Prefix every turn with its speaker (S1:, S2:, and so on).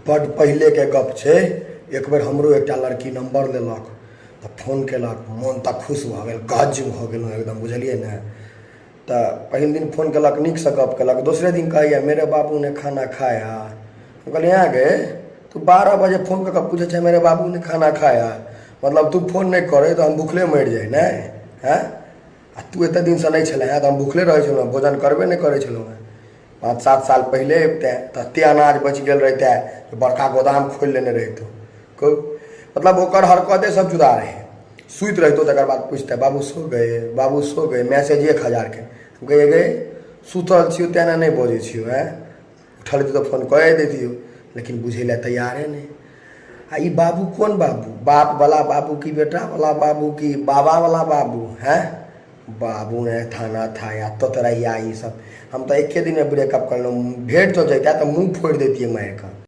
S1: बड्ड पहिलेके गप छै। एक बेर हमरो एकटा लड़की नम्बर लेलक तऽ फोन केलक, मोन तऽ खुश भऽ गेल, गज भऽ गेलहुँ एकदम, बुझलियै ने। तऽ पहिल दिन फोन केलक, नीकसँ गप केलक। दोसरे दिन कहैए, मेरे बाबू ने खाना खाया? हम कहलियै, आँ गे, तू 12 बजे फोन कऽ कऽ पूछै छै मेरे बाबू ने खाना खाया? मतलब तू फोन नहि करै तऽ हम भुखले मरि जाइ ने? हँ, आ तू एते दिनसँ नहि छलै हँ तऽ हम भुखले रहै छलहुँ, भोजन करबे नहि करै छलहुँ हँ। 5-7 साल पहिले अबिते तते अनाज बचि गेल रहिते, बड़का गोदाम खोलि लेने रहितहुँ। कहू, मतलब ओकर हरकते सब जुदा रहै। सुति रहितहुँ, तकर बाद पुछतै, बाबू सो गए? बाबू सो गए? मैसेज 1000के। हम कहियै, गे, सुतल छियौ तेँ ने नहि बजै छियौ। आँय, उठल रहितौ तऽ फोन कए दैतियौ। लेकिन बुझै लए तैयारे नहि। आ ई बाबू कोन बाबू? बापवला बाबू कि बेटावला बाबू कि बाबावला बाबू? हैं, बाबू ने थाना था या तोतरैया ई सब। हम तऽ एके दिनमे ब्रेकअप करलहुँ। भेट जँ जैता तऽ मुँह फोड़ि दैतियै मारिकऽ।